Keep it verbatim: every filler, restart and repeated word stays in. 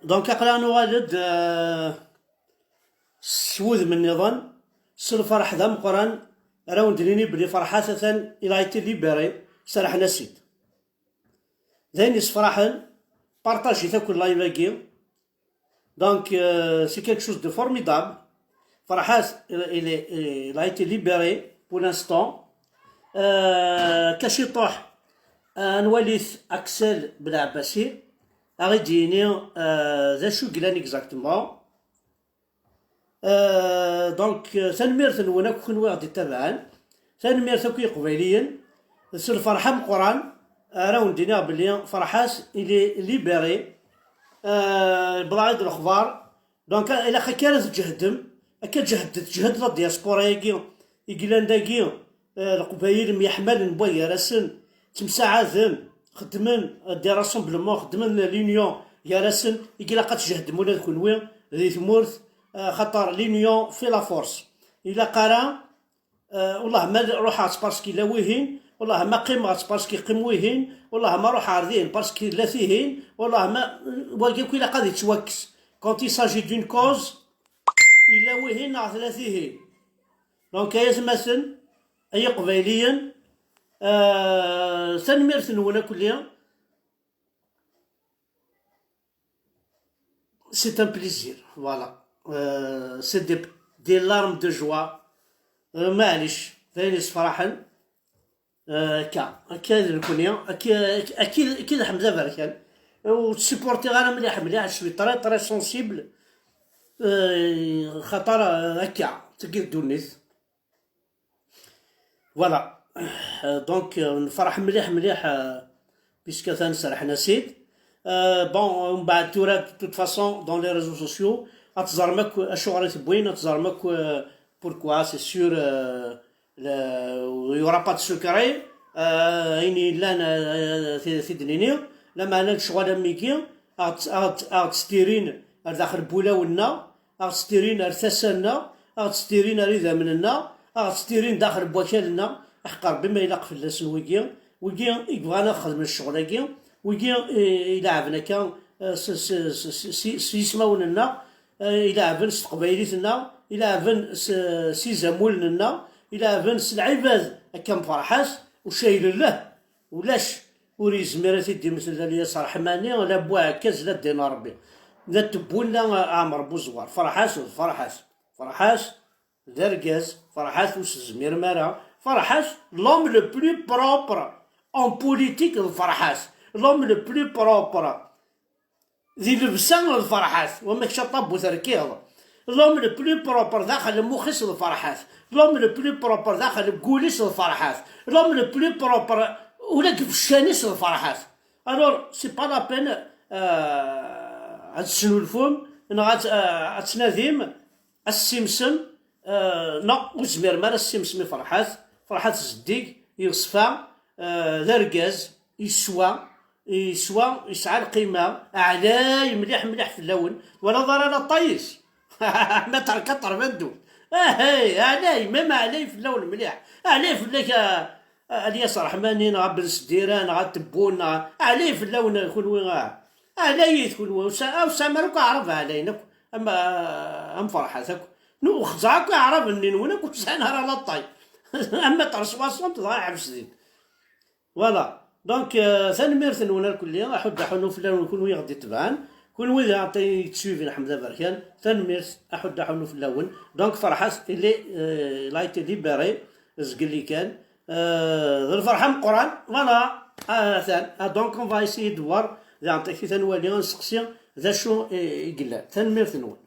Donc, aql-aɣ nuɣal-d, euh, s wudem nniḍen, s lferḥ d ameqqran, ara wen-d-nini belli Ferḥat atan, il a été libéré, serḥen-as-id. D ayen yessefraḥen, partagit akk live-agi. Donc, euh, c'est quelque chose de formidable. Ferḥat, il, il est, il a été libéré pour l'instant. Euh, Kaciṭuḥ, euh, ad nwali-t Axel Belɛebbasi, ad ɣ-d-yini, euh, d acu i yellan exactement. Euh, donc, euh, tanemmirt-nwen akk kunwi i ɣ-d-ittabaɛen. Tanemmirt akk i Iqbayliyen. S lferḥ ameqqran ara wen-d-iniɣ belli Ferḥat, il est libéré. Euh, bḍa-d lexbar. Donc, ilaq akka ara tǧehdem. Akka ǧehdet, tǧehd la diaspora-agi i yellan dagi, euh, Leqbayel myeḥmalen wway gar-asen, ttemsaɛaden, xeddmen, euh, des rassemblements, xeddmen l'union gar-asen, i ilaq ad tjehdem ula d kunwi di tmurt, euh, xaṭer l'union fait la force. Ilaq ara, euh, wellah ma ruḥeɣ-tt parce que yella wihin, wellah ma qqimeɣ-tt parce que yeqqim wihin, wellah ma ruḥeɣ ar dihin parce que yella tihin, wellah ma, wagi akk ilaq ad yettwakkes. Quand il s'agit d'une cause, yella wihin neɣ tella tihin. Donc, ay atmaten, ay iqbayliyen, euh, tanemmirt-nwen akk-, c'est un plaisir, voilà. Euh, c'est des, des larmes de joie. Euh, maɛlic, d ayen yessefraḥen. Euh, akka, akka d nekkni, akka, akka, akka d Ḥmed Aberkan. Ur supportiɣ ara mliḥ, mliḥ, je suis très, très sensible. Euh, xaṭer, euh, akka, tagi d ddunit. Voilà. Euh, donc, euh, nferḥ mliḥ, mliḥ, euh, puisque atan serḥen-as-id. Euh, bon, mbeɛd tura, de toute façon, dans les réseaux sociaux, ad teẓrem akk acuɣer i t-wwin, ad teẓrem akk, euh, pourquoi, c'est sûr, euh, le, il y aura pas de secret, euh, ayen yellan, euh, t-, t-id-nini, lameɛna lecɣal am wigi, ad ɣ-d-, ad ɣ-d-, ad ɣ-d-stirin ar daxel n wulawen-nneɣ, ad ɣ-d-stirin ar tasa-nneɣ, ad ɣ-d-stirin ar idammen-nneɣ, ad ɣ-d-stirin daxel n wakal-nneɣ, aḥeqq Rebbi ma ilaq fell-asen wigi, wigi i yebɣan ad xedmen ccɣel-agi, wigi i, i ileɛben akka, eh, s, s, s, s, s, s yismawen-nneɣ, eh, ileɛben s teqbaylit-nneɣ, ileɛben s, s izammulen-nneɣ, ileɛben s lɛibad akka am Ferḥat, ucayel llah. Ulac ur yezmir ad t-id-imtel la Lyas Ṛeḥmani, la Buɛekkaz, la Ddin Ṛebbi, la Tebbulla, Ɛmer Buẓwar. Ferḥat d Ferḥat. Ferḥat d argaz, Ferḥat ur s-tezmirem ara. Ferḥat, l'homme le plus propre en politique d Ferḥat. L'homme le plus propre di lebsa d Ferḥat, wama kečč a ṭabbut rkiḍ. L'homme le plus propre daxel n mux-is d Ferḥat. L'homme le plus propre daxel n wul-is d Ferḥat. L'homme le plus propre ula deg ibeccan-is d Ferḥat. Alors, c'est pas la peine, euh, ad tesnulfum, neɣ ad, euh, ad tnadim, ad tessimsem, euh, non, ur tezmirem ara ad tessimsem i Ferḥat. Ferḥat zeddig, yeṣfa, euh, d argaz, yeswa, yeswa, yesɛa lqima, ɛlay mliḥ, mliḥ fell-awen. Twalaḍ ara la ṭayes? Ma terka ṭerbandu. Ahey, ɛlay, même ɛlay fell-awen mliḥ. Ɛlay fell-ak, a, a, Lyas Ṛeḥmani, neɣ a Ben Sdira, neɣ a Tebbu, neɣ ɛlay fell-awen kunwi, a. Ɛlayit kunwi, ur sa-, ur tesɛam ara akk aɛrab ɛlayen akk, am, am Ferḥat akk. Nu, xeẓẓeɛ akk iɛraben-nni-nwen akk ur sɛin ara la taille. Am mètre soixante dɣa ḥebs din. Voilà. Donc, euh, tanemmirt-nwen irkelli, aḥuddu aḥunnu fell-awen kunwi i ɣ-d-itebɛen, kunwi daɣen i yettsuivin Ḥmed Aberkan, tanemmirt, aḥuddu aḥunnu fell-awen. Donc, Ferḥat, il est, euh, il a été libéré, zgelli kan. Euh, d lferḥ ameqqran, voilà, atan. Ah, donc, on va essayer de voir, daɣen takti ad nwali, ad nseqsi d acu i, i yellan. Tanemmirt-nwen.